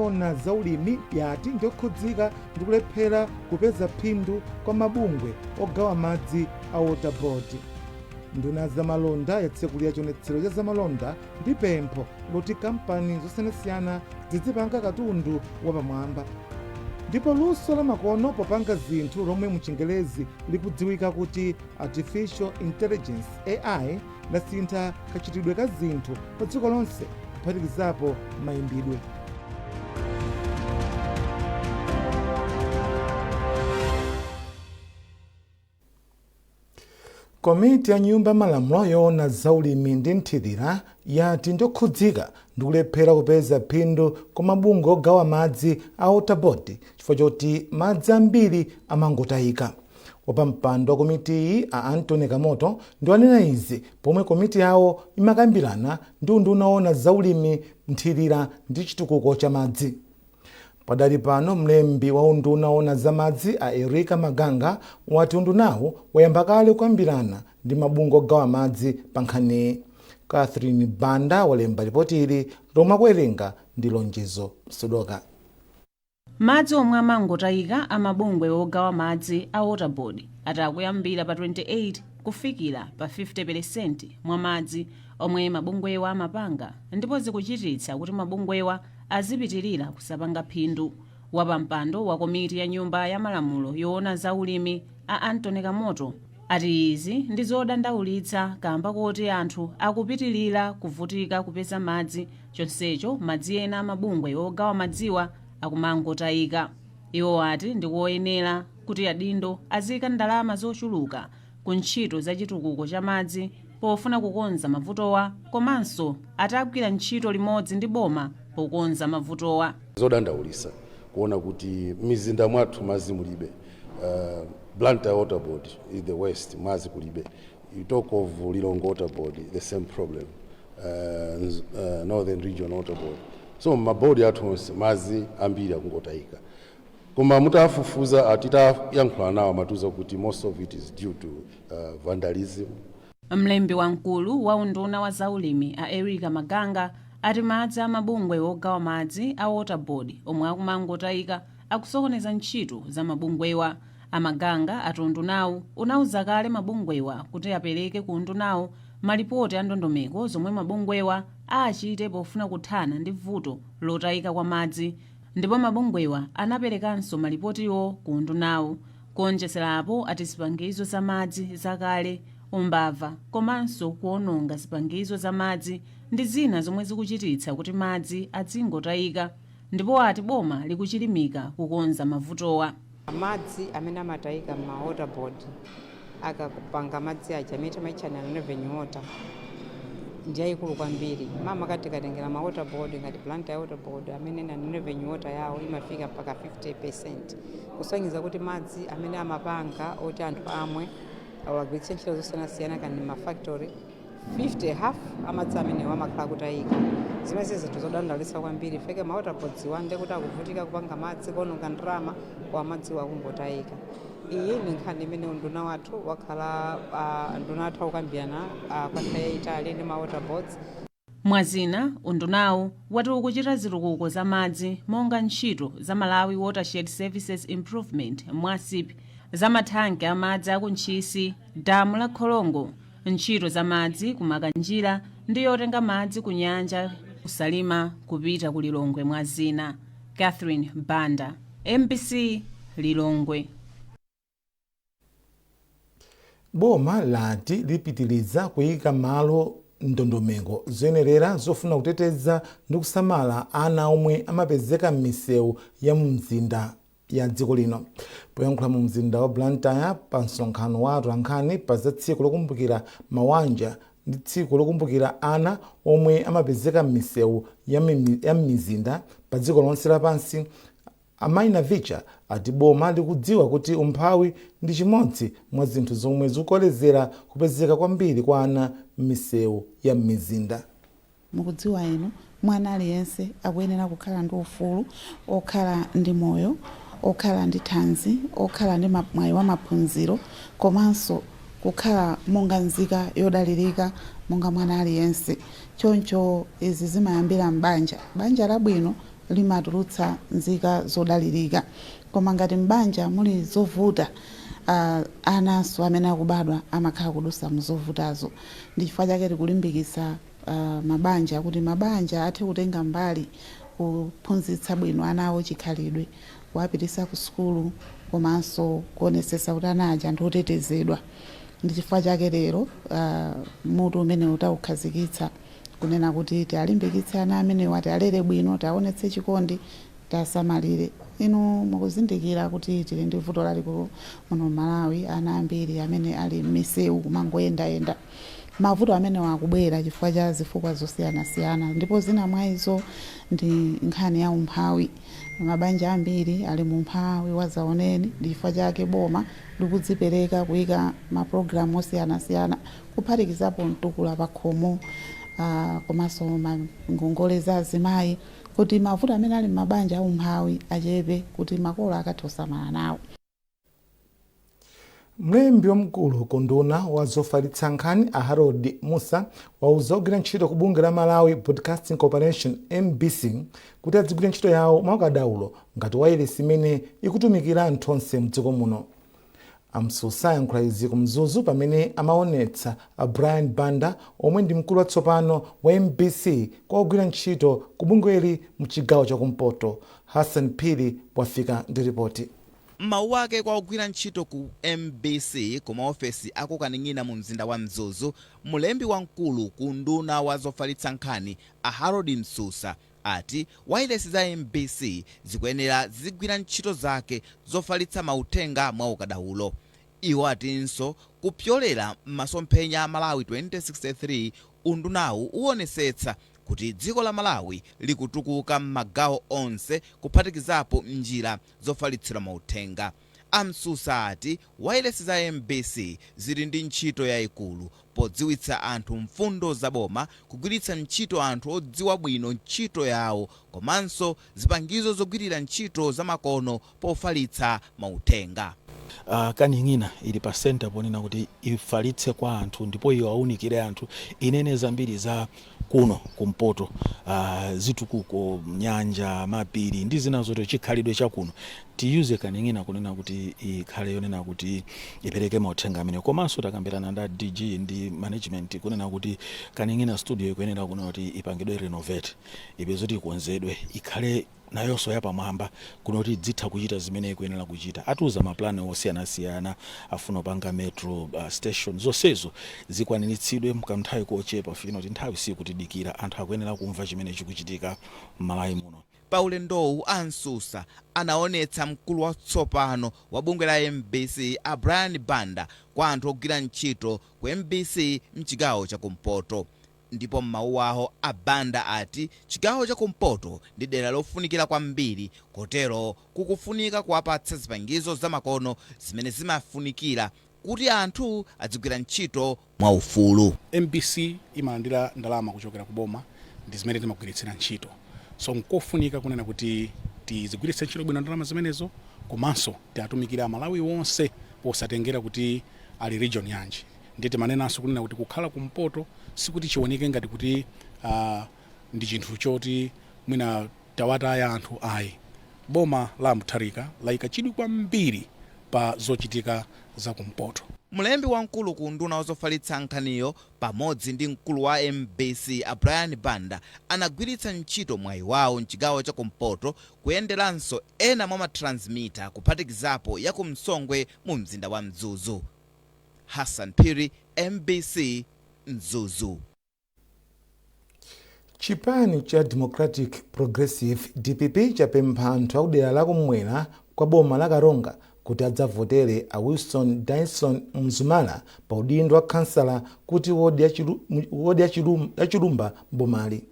yoona zaulimi yati ndiyokhudzika ndi kulephera kupeza phindu kwa mabungwe ogawa madzi a Water Board. Nduna ya zamalonda yatsekulira chionetsero cha zamalonda ndi pempho loti kampani zosiyanasiyana zidzipanga katundu wapamwamba. Ndipo luso la makono popanga zinthu lomwe muchingelezi likudziwika kuti Artificial Intelligence, AI, lasintha kachitidwe ka zinthu pa dziko lonse, kuphatikizapo mayimbidwe. Komiti ya Nyumba ya Malamulo yoona zaulimi ndi mthirira yati ndiyokhudzika ndi kulephera kupeza phindu kwa mabungwe ogawa madzi a Water Board chifukwa choti madzi ambiri amangotayika. Wapampando wa komitiyi a Anthony Kamoto ndiwo anena izi pomwe komiti yawo imakambirana ndi unduna woona zaulimi, mthirira ndi chitukuko cha madzi. Padali pano mlembi wa unduna woona za madzi a Erica Maganga wati undunawu wayamba kale kukambirana ndi mabungwe ogawa madzi pa nkhaniyi. Catherine Banda walemba lipoti ili lomwe akuwerenga ndi Lonjezo Msodoka. Madzi omwe amangotayika a mabungwe ogawa madzi a Water Board ati akuyambira pa 28 kufikira pa 50 peresenti mwa madzi omwe mabungwewa amapanga ndipo zikuchititsa kuti mabungwewa azipitilira kusapanga phindu. Wapampando wa komiti ya nyumba ya malamulo yoona za ulimi a Anthony Kamoto ati izi ndi zodandaulitsa kamba koti anthu akupitilira kuvutika kupeza madzi chonsecho madzi ena a mabungwe ogawa madziwa akumangotayika. Iwo ati ndikoyenera kuti adindo aziika ndalama zochuluka ku ntchito za chitukuko cha madzi pofuna kukonza mavutowa komanso ati agwira ntchito limodzi ndi boma pokonza mavutowa. Zodandaulisa kuona kuti mizinda mwathu madzi mulibe. Blantyre Water Board is the worst, madzi kulibe. You talk of Lilongwe Water Board, the same problem. Northern Region Water Board. So mabodi athu onse madzi ambiri akungotayika. Koma mutafufuza, titayankhula nawo, amatiuza kuti most of it is due to vandalism. Mlembi wamkulu wa unduna wa zaulimi a Erica Maganga ati madzi a mabungwe ogawa madzi a Water Board omwe akumangotayika akusokoneza ntchito za mabungwewa. A Maganga ati undunawu unauza kale mabungwewa kuti apereke ku undunawu malipoti a ndondomeko zomwe mabungwewa achite pofuna kuthana ndi vuto lotayika kwa madzi ndipo mabungwewa anaperekanso malipotiwo ku undunawu. Kuonjezera apo ati zipangizo za madzi zakale, umbava komanso kuononga zipangizo za madzi ndi zina zomwe zikuchititsa kuti madzi adzingotayika ndipo ati boma likuchilimika kukonza mavutowa. Madzi amene amatayika ma water board akapanga madzi aja amene timaitcha non-revenue water ndi yayikulu kwambiri. Makamaka tikatengera ma water board ngati Blantyre Water Board, amene non-revenue water yawo imafika mpaka 50%, kusonyeza kuti madzi amene amapanga oti anthu amwe awagwiritse ntchito zosiyanasiyana kani ma factory, 50, half amadzi amenewo amakhala kutayika. Zimene zinthu zodandaulitsa kwambiri feke ma water boards wa ndekuti akuvutika kupanga madzi, kuononga ndalama kwa madziwo akungotayika. Iyi ndi nkhani imene unduna wathu wakhala nduna wathu akukambirana kwa nthawi yayitali ndi ma water boards. Mwazina, undunawu wati ukuchita zitukuko za madzi monga ntchito za Malawi Watershed Services Improvement, MWASIP, za mathanki a madzi aku Ntchisi, damu la Kholongo, ntchito za madzi ku Makanjira ndi yotenga madzi ku nyanja ku Salima kupita ku Lilongwe, mwazina. Catherine Banda, MBC, Lilongwe. Boma lati lipitiliza kuyika malo ndondomeko zoyenerera zofuna kuteteza ndi kusamala ana omwe amapezeka m'misewu ya mu mzinda ya dziko lino. Poyankhula mu mzinda wa Blantyre pa msonkhano wa atolankhani pa za tsiku lokumbukira mawanja ndi tsiku lokumbukira ana omwe amapezeka m'misewu ya m'mizinda pa dziko lonse lapansi, Amayi Navicha ati boma likudziwa kuti umphawi ndi chimodzi mwa zinthu zomwe zikukolezera kupezeka kwambiri kwa ana m'misewu ya m'mizinda. Mukudziwa inu, mwana aliyense akuyenera kukhala ndi ufulu okhala ndi moyo, okhala ndi thanzi, okhala ndi mwayi wa maphunziro komanso kukhala monga nzika yodalirika monga mwana aliyense. Choncho izi zimayambira m'banja. Banja labwino Limatulutsa nzika zodalirika, koma ngati m'banja muli zovuta, ananso amene akubadwa amakhala kudusa muzovutazo. Ndi chifukwa chake tikulimbikitsa mabanja kuti mabanja athe kutenga mbali kuphunzitsa bwino ana awo chikhalidwe, kuwapitisa ku sukulu, komanso kuonesesa kuti ana aja ndi otetezedwa. Ndi chifukwa chake lero mutu umene utaukhazikitsa kunena kuti tialimbikitse ana amenewa, tialere bwino, tiaonetse chikondi, tiasamalire. Inu mukuzindikira kuti tili ndi vuto lalikulu muno Malawi, ana ambiri amene ali m'misewu kumangoyendayenda. Mavuto amenewa akubwera chifukwa cha zifukwa zosiyanasiyana, ndipo zina mwa izo ndi nkhani ya umphawi. Mabanja ambiri ali mu umphawi wa zaoneni. Ndi chifukwa chake boma likudzipereka kuyika mapulogalamu osiyanasiyana, kuphatikizapo Mtukula Pakhomo, komanso ngongole za azimayi, kuti mavuto amene ali m'mabanja aumphawi achepe, kuti makolo akathe kusamala nawo. Mlembi wamkulu ku unduna wa zofalitsa nkhani, a Harold Musa, wauza ogwira ntchito ku bungwe la Malawi Broadcasting Corporation, MBC, kuti adzigwira ntchito yawo mwaukadaulo ngati wayilesi imene ikutumikira anthu onse mdziko muno. A Msusa ayankhula izi ku Mzuzu pamene amaonetsa a Brian Banda, omwe ndi mkulu watsopano wa MBC, kwa ogwira ntchito ku bungweli mchigawo chakumpoto. Hassan Phiri wafika ndi ripoti. M'mawu ake kwa ogwira ntchito ku MBC ku maofesi aku Kaning'ina mu mzinda wa Mzuzu, mlembi wamkulu ku unduna wa zofalitsa nkhani, a Harold Msusa, ati wailesi za MBC zikuyenera zizigwira ntchito zake zofalitsa mauthenga mwa ukadaulo. Iwo atinso kupyolera m'masomphenya a Malawi 2063, undunawu uwonesetsa kuti dziko la Malawi likutukuka m'magawo onse, kuphatikizapo njira zofalitsira mauthenga. A Msusa ati wailesi za MBC zili ndi ntchito yayikulu podziwitsa anthu mfundo zaboma, kugwiritsa ntchito anthu odziwa bwino ntchito yawo komanso zipangizo zogwirira ntchito zamakono pofalitsa mauthenga. Kaning'ina ili pa center ponena kuti ifalitse kwa anthu ndipo iwaunikire anthu, inene zambiri za kuno kumpoto, zitukuko, nyanja, mapiri ndi zina zotero, chikhalidwe chakuno. Tiyuze Kaning'ina kunena kuti ikhale yonena kuti ipereke mauthenga amene. Komanso takambirana nda DG ndi management kunena kuti Kaning'ina studio ikuyenera kunena kuti ipangidwe renovate, ipeze kuti ikonzedwe, ikhale nayonso yapamwamba kuno kuti dzitha kuchita zimene ikuyenera kuchita. Atiuza maplani osiyanasiyana, afuna kupanga metro station. Zonsezo zikwaniritsidwe mkanthawi kochepa, fino kuti nthawi sikutidikira. Anthu akuyenera kumva chimene chikuchitika m'Malawi muno. Pa ulendowu, a Msusa anaonetsa mkulu watsopano wa bungwe la MBC, a Brian Banda, kwa anthu ogwira ntchito ku MBC mchigawo chakumpoto. Ndipo m'mawu awo, a Banda ati chigawo chakumpoto ndi dera lofunikira kwambiri, kotero kukufunika kuwapatsa zipangizo zamakono zimene zimafunikira kuti anthu adzigwira ntchito mwaufulu. MBC imalandira ndalama kuchokera ku boma ndi zimene timagwiritsira ntchito, so nkofunika kunena kuti tizigwiritse ntchito bwino ndalama zimenezo, komanso tiatumikire Amalawi wonse posatengera kuti ali region yanji. Ndi timanenanso kunena kuti kukhala kumpoto sikuti chioneke ngati kuti ndi chinthu choti mwina tawataya anthu, ayi. Boma la Mutharika layika chidwi kwambiri pa zochitika za kumpoto. Mlembi wamkulu ku unduna wazofalitsa nkhaniyo pamodzi ndi mkulu wa MBC, a Brian Banda, anagwiritsa ntchito mwayi wawo mchigawo chakumpoto kuyenderanso ena mwa ma transmitter, kuphatikizapo ya ku Msongwe mu mzinda wa Mzuzu. Hassan Phiri, MBC, Mzuzu. Chipani cha Democratic Progressive, DPP, chapempha anthu akudera lakumwera kwa boma la Karonga kuti adzavotere a Wilson Dyson Mzumala pa udindo wa kansala kuti wodi ya Chilumba mbomali.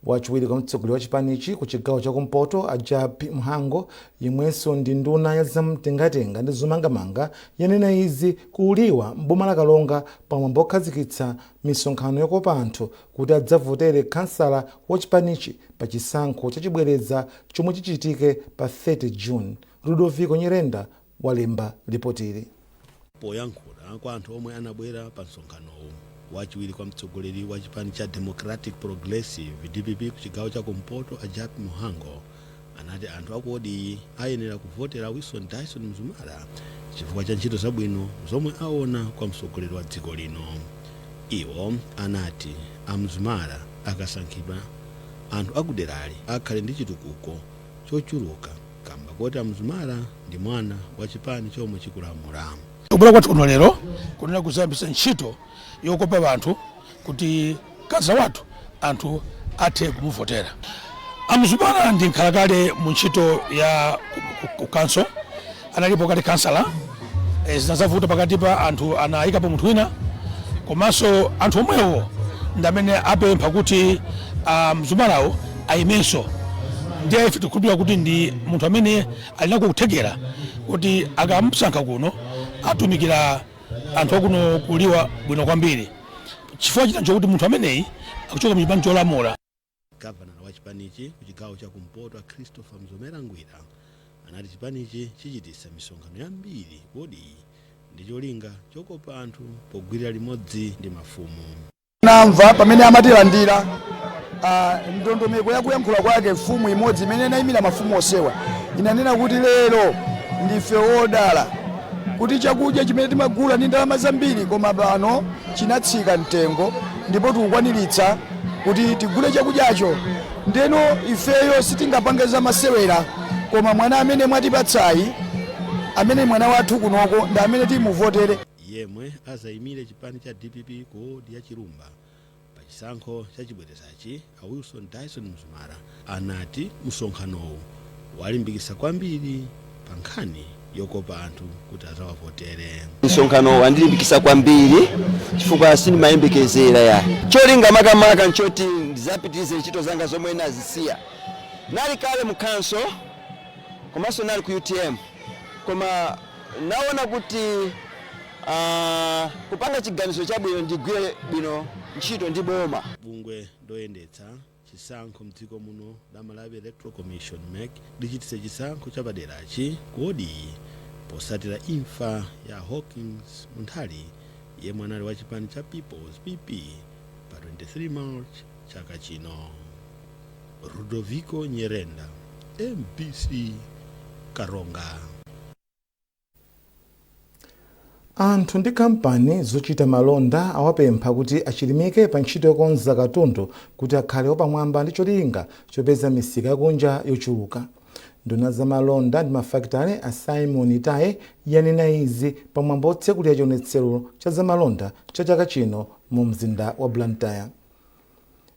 Wachiwiri kwa mtsogoleri wa chipanichi ku chigawo chakumpoto, a Jappie Mhango, yemwenso ndi nduna ya zamtengatenga ndi zomangamanga, yanena izi kuuliwa mboma la Karonga pamwambo okhazikitsa misonkhano yokopa anthu kuti adzavotere kansala wa chipanichi pa chisankho chachibwereza chomwe chichitike pa 30 June. Ludovico Nyirenda walemba ripotili. Poyankhula kwa anthu omwe anabwera pa msonkhanowu, Wachiwiri kwa mtsogoleri wa chipani cha Democratic Progressive, DPP, ku chigawo cha kumpoto, a Jappie Mhango, anati anthu aku wodiyi ayenera kuvotera Wilson Dyson Mzumara chifukwa cha ntchito zabwino zomwe aona kwa mtsogoleri wa dziko lino. Iwo anati a Mzumara akasankhidwa, anthu akuderali akhale ndi chitukuko chochuluka kamba koti a Mzumara ndi mwana wa chipani chomwe chikulamula. Kubwera kwathu kuno lero kunena kuzayambisa ntchito yokopa anthu kuti kansala wathu anthu athe kumuvotera. A Mzumara ndi nkhalakale mu ntchito ya ku council, analipo kale kansala. Zinazavuta pakati pa anthu, anayikapo munthu wina, komanso anthu omwewo ndi amene apempha kuti Mzumarawo ayimenso. Ndiye ife tikukhulupirira kuti ndi munthu amene ali nako kuthekera kuti akamusankha kuno atumikira anthu akuno kuliwa bwino kwambiri, chifukwa china chokuti munthu ameneyi akuchoka muchipani cholamula. Gavanala wa chipanichi ku chigawo cha kumpoto, a Christopher Mzomera Ngwira, anati chipanichi chichitisa misonkhano yambiri wodiyi ndi cholinga chokopa anthu pogwirira limodzi ndi mafumu. Namva pamene amatilandira, ndondomeko yakuyankhula kwake, mfumu imodzi imene inayimira mafumu onsewa inanena kuti lero ndife wodala kuti chakudya chimene timagula ndi ndalama zambiri koma pano chinatsika mtengo ndipo tikukwaniritsa kuti tigule chakudyacho. Ndeno ifeyo sitingapange zamasewera, koma mwana amene mwatipatsayi, amene mwana wathu kunoko, ndi amene timuvotere. Yemwe azayimire chipani cha DPP ku wodi ya Chilumba pa chisankho cha chibwerezachi, a Wilson Dyson Mzumara, anati msonkhanowu walimbikitsa kwambiri pa nkhani yokopa anthu kuti azawavotere. Msonkhano wandilimbikitsa kwambiri chifukwa sindimayembekezera ya cholinga makamaka nchoti ndizapitirize ntchito zanga zomwe nazisiya. Nali kale mu council komanso nali ku UTM, koma naona kuti kupanga chiganizo chabwino ndigwire bwino ntchito ndi boma. Bungwe loyendetsa chisankho mdziko muno la Malawi Electoral Commission, MEC, lichititse chisankho chapaderachi ku wodiyi posatira imfa ya Hawkins Munthali, yemwe anali wa chipani cha People's, PP, pa 23 March chaka chino. Ludovico Nyerenda, MBC, Karonga. Anthu ndi kampani zochita malonda awapempha kuti achilimike pa ntchito yokonza katundu kuti akhale wapamwamba ndi cholinga chopeza misika yakunja yochuluka. Nduna zamalonda ndi mafakitale, a Simon Itaye, yanena izi pamwambo otsekulira chionetsero cha zamalonda cha chaka chino mu mzinda wa Blantyre.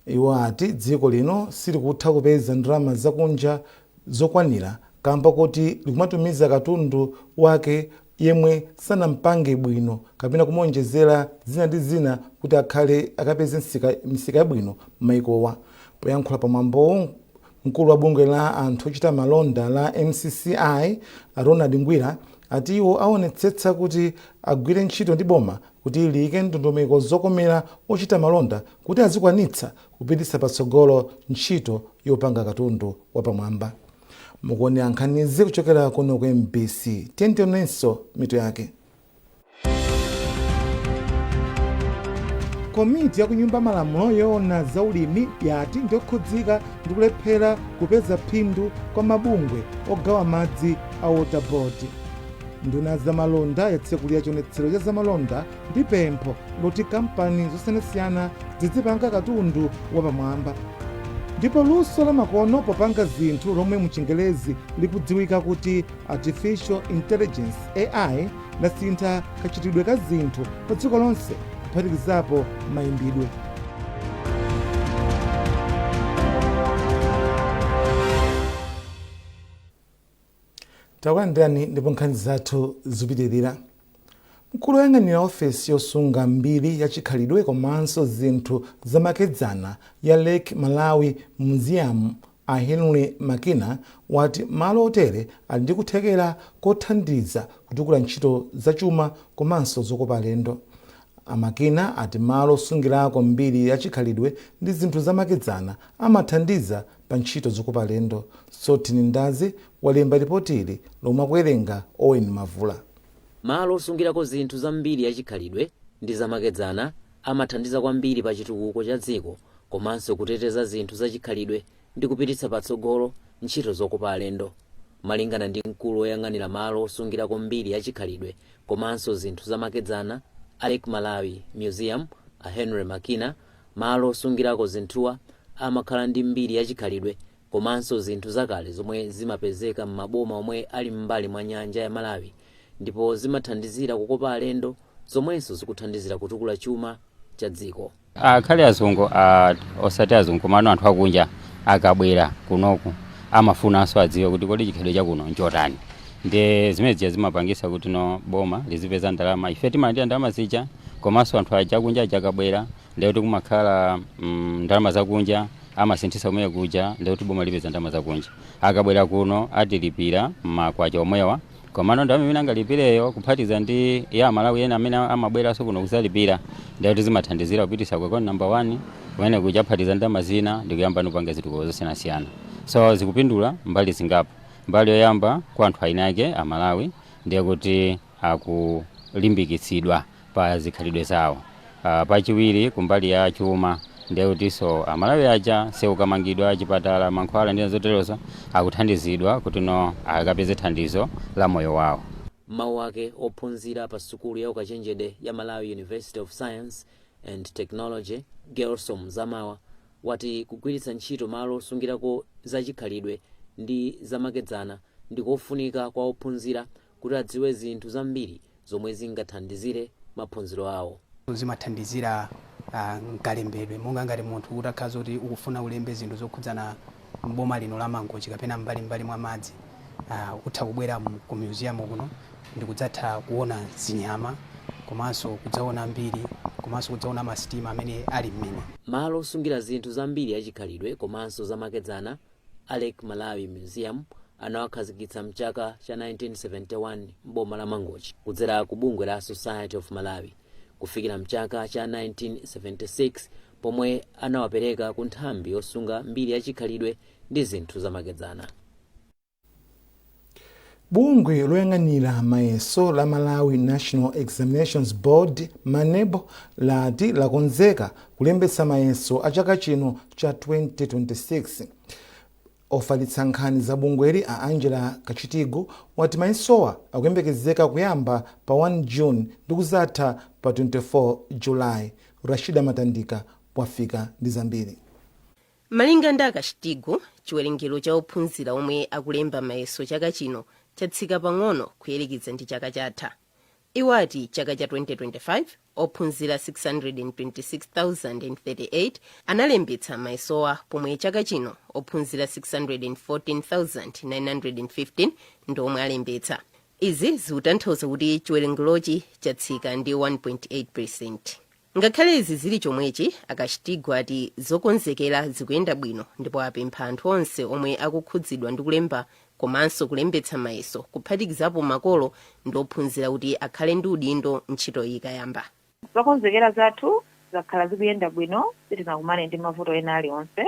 Iwo ati dziko lino silikutha kupeza ndalama zakunja zokwanira kamba kuti likumatumiza katundu wake yemwe sanampange bwino kapena kumonjezera zina ndi zina kuti akhale akapeze misika yabwino m'mayikowa. Poyankhula pamwambowu, mkulu wa bungwe la anthu ochita malonda la MCCI, Ronald Ngwira, ati iwo aonetsetsa kuti agwire ntchito ndi boma kuti liyike ndondomeko zokomera ochita malonda kuti azikwanitsa kupititsa patsogolo ntchito yopanga katundu wapamwamba. Mukuonera nkhanizi kuchokera kuno ku MBC. Tiyentionenso mitu yake. Komiti ya kunyumba malamulo yoona zaulimi yati ndiyokhudzika ndi kulephera kupeza phindu kwa mabungwe ogawa madzi a Water Board. Nduna zamalonda yatsekulira chionetsero cha zamalonda ndi pempho loti kampani zosiyanasiyana zizipanga katundu wapamwamba. Ndipo luso lamakono popanga zinthu, lomwe muchingelezi likudziwika kuti artificial intelligence, AI, lasintha kachitidwe ka zinthu pa dziko lonse, kuphatikizapo mayimbidwe. Takulandirani ndipo nkhani zathu zikupitirira. Mkulu woyang'anira ofesi yosunga mbiri ya chikhalidwe komanso zinthu zamakedzana ya Lake Malawi Museum, a Henry Makina, wati malo otere ali ndi kuthekera kothandiza kutukula ntchito zachuma komanso zokopa alendo. A Makina ati malo osungirako mbiri ya chikhalidwe ndi zinthu zamakedzana amathandiza pa ntchito zokopa alendo. Sotini Ndazi walemba ripoti ili lomwe akuwerenga Owen Mavula. Malo osungirako zinthu za mbiri yachikhalidwe ndi zamakedzana Amathandiza kwambiri pa chitukuko cha dziko komanso kuteteza zinthu zachikhalidwe ndi kupititsa patsogolo ntchito zokopa alendo. Malingana ndi mkulu woyang'anira malo osungirako mbiri yachikhalidwe komanso zinthu zamakedzana a Lake Malawi Museum, a Henry Makina, malo osungirako zinthuwa amakhala ndi mbiri yachikhalidwe komanso zinthu zakale zomwe zimapezeka m'maboma omwe ali m'mbali mwa nyanja ya Malawi ndipo zimathandizira kukopa alendo zomwenso zikuthandizira kutukula chuma cha dziko. Akhale azungu, osati azungu, komano anthu akunja akabwera kunoku amafunanso adziwe kuti kodi chikhalidwe chakuno nchotani. Ndi zimene zija zimapangisa kuti no boma lizipeza ndalama. Ife timalandira ndalama zija, komanso anthu aja akunja aja akabwera, ndekuti kumakhala ndalama zakunja amasinthisa kumene kuja, ndekuti boma lipeza ndalama zakunja. Akabwera kuno atilipira makwacha omwewa, komano ndalama imene angalipireyo kuphatiza ndi ya Malawi ena amene amabweranso kuno kuzalipira, ndekuti zimathandizira kupitisa ku account number 1 kumene kuja, phatiza ndalama zina ndikuyamba ndikupanga zitukuko zosiyanasiyana. So zikupindula mbali zingapo. Mbali yoyamba, kwa anthu eni ake Amalawi, ndiye kuti akulimbikitsidwa pa zikhalidwe zawo. Pachiwiri, kumbali ya chuma, ndiye kutinso Amalawi aja seukamangidwa, chipatala, mankhwala ndi zoterozo, akuthandizidwa kuti no akapeze thandizo la moyo wawo. Mawu ake, ophunzira pa sukulu ya ukachenjede ya Malawi University of Science and Technology, Gelsom Zamawa, wati kugwiritsa ntchito malo osungirako zachikhalidwe ndi zamakedzana ndikofunika kwa ophunzira kuti adziwe zinthu zambiri zomwe zingathandizire maphunziro awo. Zimathandizira mkalembedwe, monga ngati munthu utakhala zoti ukufuna ulembe zinthu zokhudzana mboma lino la Mangochi kapena mbalimbali mwa madzi, utha kubwera ku museum kuno ndikudzatha kuona zinyama komanso kudzaona mbiri komanso kudzaona masitima amene ali mmene. Malo osungira zinthu zambiri yachikhalidwe komanso zamakedzana a Lake Malawi Museum anawakhazikitsa mchaka cha 1971 m'boma la Mangochi kudzera ku bungwe la Society of Malawi, kufikira mchaka cha 1976 pomwe anawapereka ku nthambi yosunga mbiri yachikhalidwe ndi zinthu zamakedzana. Bungwe loyang'anira mayeso la Malawi National Examinations Board, MANEB, lati lakonzeka kulembetsa mayeso a chaka chino cha 2026. Ofalitsa nkhani za bungweli, a Angela Kachitigo, wati mayesowa akuyembekezeka kuyamba pa 1 June ndi kuzatha pa 24 July. Rashida Matandika wafika ndi zambiri. Malinga ndi Akachitigo, chiwerengero cha ophunzira omwe akulemba mayeso chaka chino chatsika pang'ono kuyerekeza ndi chaka chatha. Iwo ati chaka cha 2025 ophunzira 626,038 analembetsa mayesowa, pomwe chaka chino ophunzira 614,915 ndi omwe alembetsa. Izi zikutanthauza kuti chiwerengerochi chatsika ndi 1.8. Ngakhale izi zili chomwechi, Akachitigo ati zokonzekera zikuyenda bwino ndipo apempha anthu onse omwe akukhudzidwa ndi kulemba komanso kulembetsa mayeso, kuphatikizapo makolo ndi ophunzira, kuti akhale ndi udindo ntchito iyi ikayamba. Zokonzekera zathu zakhala zikuyenda bwino, sitinakumane ndi mavuto ena aliwonse.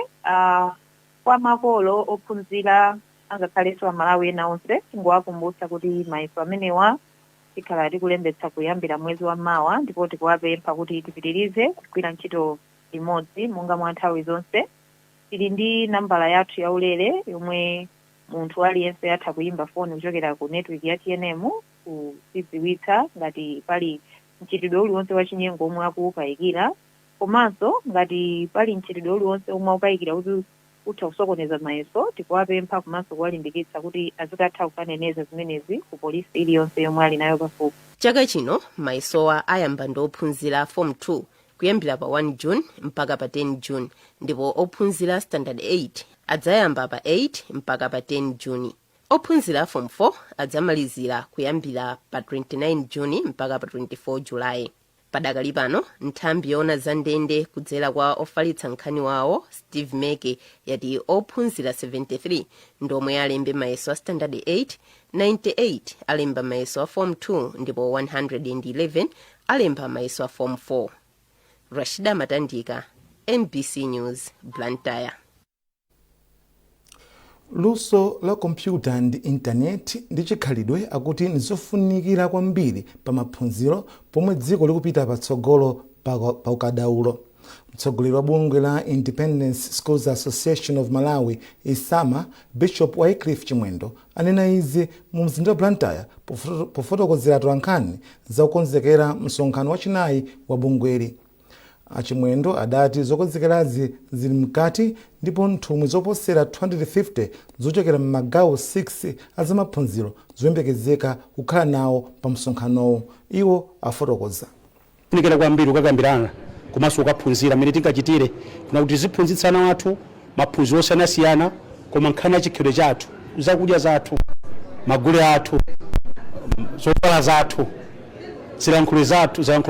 Kwa makolo, ophunzira, angakhalenso Amalawi ena onse, tingowakumbutsa kuti mayeso amenewa tikhala tikulembetsa kuyambira mwezi wa mawa, ndipo tikuwapempha kuti tipitirize kugwira ntchito limodzi monga mwa nthawi zonse. Tili ndi nambala yathu yaulere yomwe munthu aliyense atha kuyimba foni kuchokera ku network ya TNM kutidziwitsa ngati pali mchitidwe uliwonse wachinyengo omwe akuwukayikira, komanso ngati pali mchitidwe uliwonse omwe akukayikira kuti utha kusokoneza mayeso, tikuwapempha komanso kuwalimbikitsa kuti azikatha kukaneneza zimenezi ku polisi iliyonse yomwe ali nayo pafupi. Chaka chino mayesowa ayamba ndi ophunzira Form 2 kuyambira pa 1 June mpaka pa 10 June, ndipo ophunzira Standard 8 adzayamba pa 8 mpaka pa 10 June. Ophunzira Form 4 adzamalizira kuyambira pa 29 June mpaka pa 24 Julayi. Padakali pano, nthambi yoona za ndende kudzera kwa ofalitsa nkhani wawo Steve Meke yati ophunzira 73 ndomwe alembe mayeso a Standard 8, 98 alemba mayeso a Form 2 ndipo 111 alemba mayeso a Form 4. Rashida Matandika, MBC News, Blantyre. Luso la kompyuta ndi intaneti ndi chikhalidwe akuti ndizofunikira kwambiri pa maphunziro pomwe dziko likupita patsogolo. pa ukadaulo. Mtsogoleri wa bungwe la Independent Schools Association of Malawi, ISAMA, Bishop Wycliffe Chimwendo, anena izi mu mzinda wa Blantyre pofotokozera atolankhani za kukonzekera msonkhano wachinayi wa bungweli. Achimwendo adati zokonzekerazi zili mkati ndipo nthumwi zoposera 250 zochokera m'magawo 6 a zamaphunziro zikuyembekezeka kukhala nawo pa msonkhanowu. Iwo afotokoza. Funikira kwambiri kukakambirana komanso kukaphunzira mmene tingachitire kuna kuti tiziphunzitsa ana athu maphunziro osiyanasiyana, koma nkhani ya chikhalidwe chathu, zakudya zathu, magule athu, zovala zathu, zilankhulo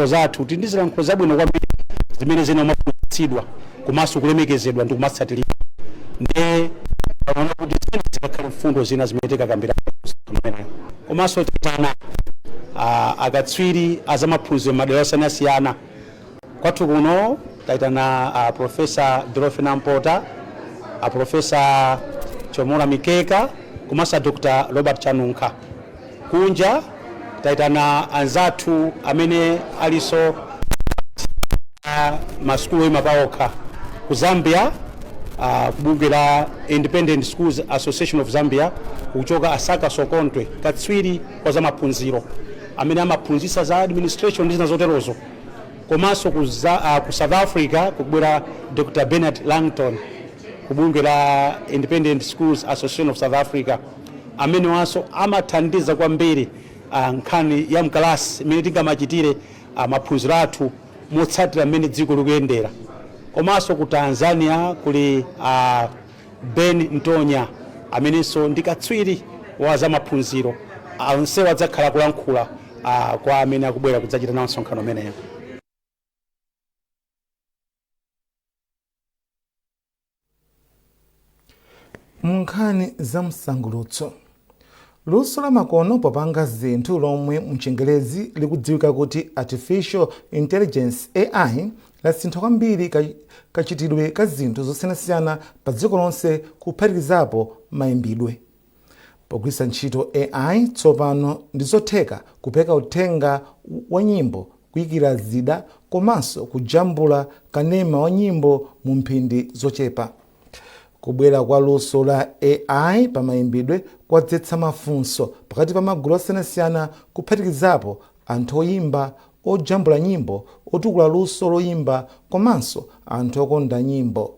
zathu, tili ndi zilankhulo zabwino kwambiri zimene zina kumaphunzitsidwa komanso kulemekezedwa ndi kumatsatiridwa. Ndiye pamaona kuti zimene zikakhale mfundo zina zimene tikakambirana kumeneyo. Komanso titana akatswiri azamaphunziro madera osiyanasiyana. Kwathu kuno taitana Professor Dorothy Nampota, a Professor Chomora Mikeka komanso a Dr Robert Chanunkha. Kunja taitana anzathu amene alinso masukulu oyima paokha ku Zambia, kubungwe la Independent Schools Association of Zambia, kuchoka Asaka Sokontwe, katswiri kwa zamaphunziro amene amaphunzitsa za administration ndi zina zoterozo. Komanso ku South Africa kukubwera Dr Bernard Langton ku bungwe la Independent Schools Association of South Africa, amene wanso amathandiza kwambiri nkhani ya mkalasi, imene tingamachitire maphunziro athu motsatira mmene dziko likuyendera. Komanso ku Tanzania kuli Ben Ntonya amenenso ndi katswiri wa zamaphunziro. Onsewo adzakhala kulankhula kwa amene akubwera kudzachita nawo msonkhano umeneyo. Mu nkhani za msangulutso, luso la makono popanga zinthu lomwe mchingerezi likudziwika kuti artificial intelligence, AI, lasintha kwambiri kachitidwe ka zinthu zosiyanasiyana pa dziko lonse, kuphatikizapo mayimbidwe. Pogwiritsa ntchito AI, tsopano ndi zotheka kupeka uthenga wa nyimbo, kuyikira zida komanso kujambula kanema wa nyimbo mu mphindi zochepa. Kubwera kwa luso la AI pa mayimbidwe kwadzetsa mafunso pakati pa magulu osiyanasiyana, kuphatikizapo anthu oyimba, ojambula nyimbo, otukula luso loyimba komanso anthu okonda nyimbo.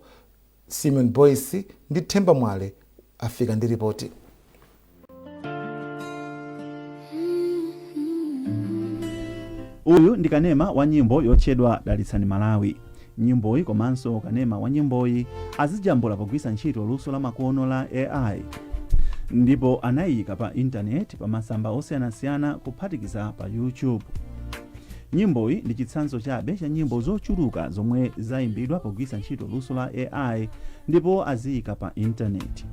Simon Boyce ndi Themba Mwale afika ndi ripoti. Uyu ndi kanema wa nyimbo yotchedwa Dalitsani Malawi. Nyimboyi komanso kanema wa nyimboyi azijambula pogwiritsa ntchito luso la makono la AI, ndipo anayika pa intaneti pa masamba osiyanasiyana, kuphatikiza pa YouTube. Nyimboyi ndi chitsanzo chabe cha nyimbo zochuluka zomwe zayimbidwa pogwiritsa ntchito luso la AI ndipo aziyika pa intaneti.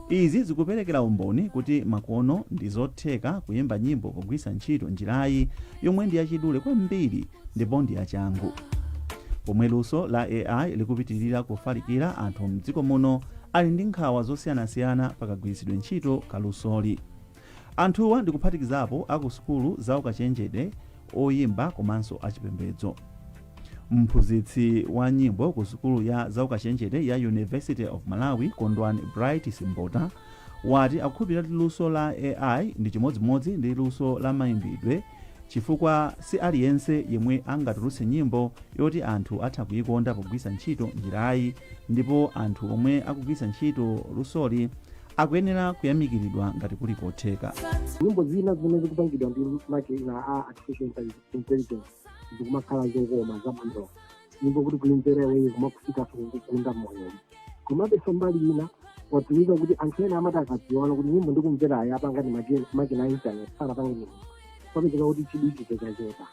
Izi zikuperekera umboni kuti makono ndi zotheka kuyimba nyimbo pogwiritsa ntchito njirayi, yomwe ndi yachidule kwambiri ndipo ndi yachangu. Pomwe luso la AI likupitirira kufalikira, anthu mdziko muno ali ndi nkhawa zosiyanasiyana pakagwiritsidwe ntchito kalusoli. Anthuwa ndikuphatikizapo aku sukulu za ukachenjede, oyimba komanso achipembedzo. Mphunzitsi wa nyimbo ku sukulu ya zaukachenjede ya University of Malawi, Kondwani Bright Simbota, wati akukhulupirira kuti luso la AI ndi chimodzimodzi ndi luso la mayimbidwe, chifukwa si aliyense yemwe angatulutse nyimbo yoti anthu atha kuyikonda pogwiritsa ntchito njirayi, ndipo anthu omwe akugwiritsa ntchito lusoli akuyenera kuyamikiridwa ngati kuli kotheka. Nyimbo zina zimene zikupangidwa ndi makina a artificial intelligence zikumakhala zokoma, zabwino, nyimbo kuti kuimvera iweyo kumakufikanso kukugunda moyo. Komabe mbali ina wadziwika kuti anthu ena amati akadziwana kuti nyimbo ndikumverayo apanga ndi makina a internet, sanapange nyimbo, papezeka kuti chidwi chachepa.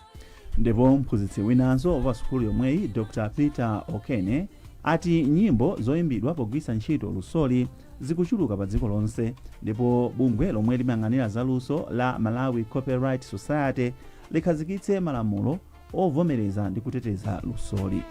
Ndipo mphunzitsi winanso wa sukulu yomweyi, Dr Peter Okene, ati nyimbo zoyimbidwa pogwiritsa ntchito lusoli zikuchuluka pa dziko lonse, ndipo bungwe lomwe limayang'anira zaluso la Malawi Copyright Society likhazikitse malamulo ovomereza ndi kuteteza lusoli.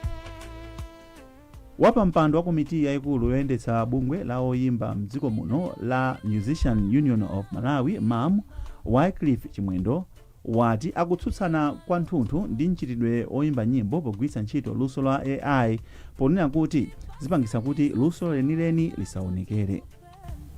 Wapampando wa komiti yayikulu yoyendetsa bungwe la oyimba mdziko muno la Musician Union of Malawi, MUM, Wycliffe Chimwendo, Wati akutsutsana kwathunthu ndi mchitidwe oyimba nyimbo pogwiritsa ntchito luso la AI, ponena kuti zipangisa kuti luso lenileni lisaonekere.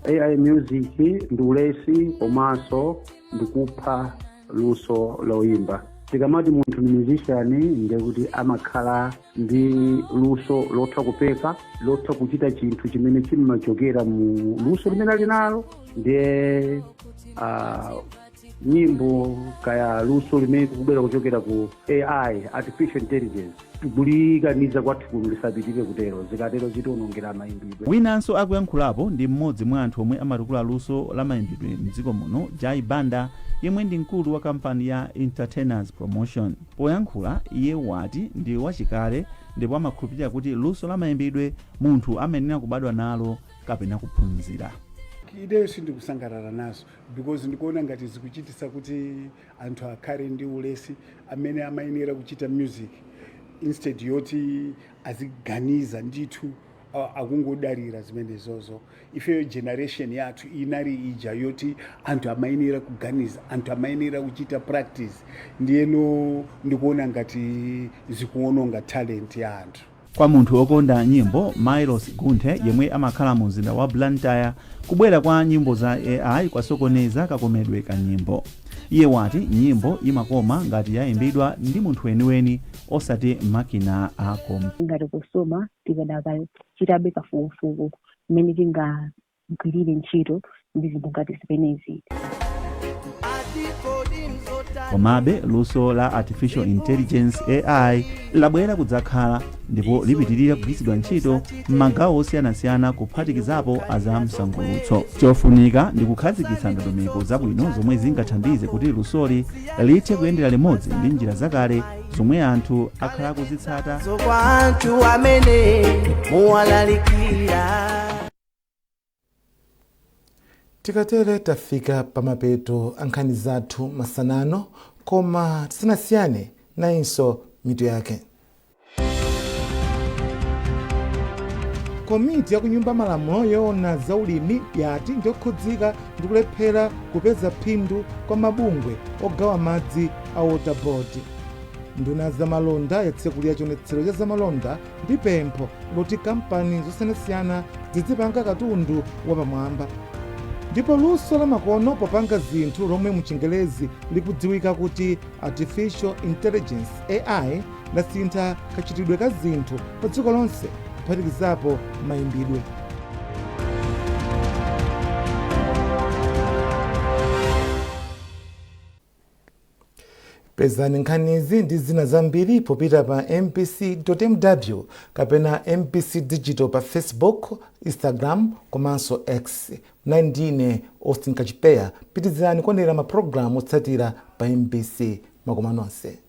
AI music ndi ulesi komanso ndikupha luso loyimba. Tikamati munthu ni musician, ndiye kuti amakhala ndi luso lotha kupeka, lotha kuchita chinthu chimene chimachokera mu luso limene ali nalo. Ndiye nyimbo kaya luso limene likubwera kuchokera ku AI, artificial intelligence, tikulikaniza kwathu kuno, lisapitire kutero. Zikatero zitiwonongera mayimbidwe. Winanso akuyankhulapo ndi mmodzi mwa anthu omwe amatukula luso la mayimbidwe mdziko muno, Jai Banda, yemwe ndi mkulu wa kampani ya Entertainers Promotion. Poyankhula, iye wati ndi wachikale ndipo amakhulupirira kuti luso la mayimbidwe munthu amayenera kubadwa nalo kapena kuphunzira. Ineyo sindikusangalala nazo because ndikuona ngati zikuchititsa kuti anthu akhale ndi ulesi amene amayenera kuchita music. Instead yoti aziganiza ndithu, akungodalira zimenezozo. Ifeyo generation yathu inali ija yoti anthu amayenera kuganiza, anthu amayenera kuchita practice. Ndiyeno ndikuona ngati zikuononga talent ya anthu. Kwa munthu wokonda nyimbo Milos Gunthe, yemwe amakhala mu mzinda wa Blantyre, kubwera kwa nyimbo za AI kwasokoneza kakomedwe ka nyimbo. Iye wati nyimbo imakoma ngati yayimbidwa ndi munthu weniweni, osati makina a kompyuta. Ngati COSOMA tikadakachitabe kafukufuku mmene tingagwirire ntchito ndi zinthu ngati zimenezi. Komabe luso la artificial intelligence, AI, labwera kudzakhala ndipo lipitirira kugwiritsidwa ntchito m'magawo osiyanasiyana, kuphatikizapo azamsangulutso. Chofunika ndi kukhazikitsa ndondomeko zabwino zomwe zingathandize kuti lusoli lithe kuyendera limodzi ndi njira zakale zomwe anthu akhala akuzitsata. Kwa anthu amene muwalalikira. Tikatere tafika pamapeto a nkhani zathu masanano, koma tisanasiyane, nayinso mitu yake. Komiti ya kunyumba malamulo yoona zaulimi yati ndiyokhudzika ndi kulephera kupeza phindu kwa mabungwe ogawa madzi a Water Board. Nduna ya zamalonda yatsekulira chionetsero cha zamalonda ndi pempho loti kampani zosiyanasiyana zizipanga katundu wapamwamba. Ndipo luso la makono popanga zinthu, lomwe muchingelezi likudziwika kuti artificial intelligence, AI, lasintha kachitidwe ka zinthu pa dziko lonse, kuphatikizapo mayimbidwe. Pezani nkhanizi ndi zina zambiri popita pa mbc.mw kapena MBC Digital pa Facebook, Instagram komanso X. Mnali ndine Austin Kachipeya. Pitirizani kuonera mapulogalamu otsatira pa MBC. Makoma nonse.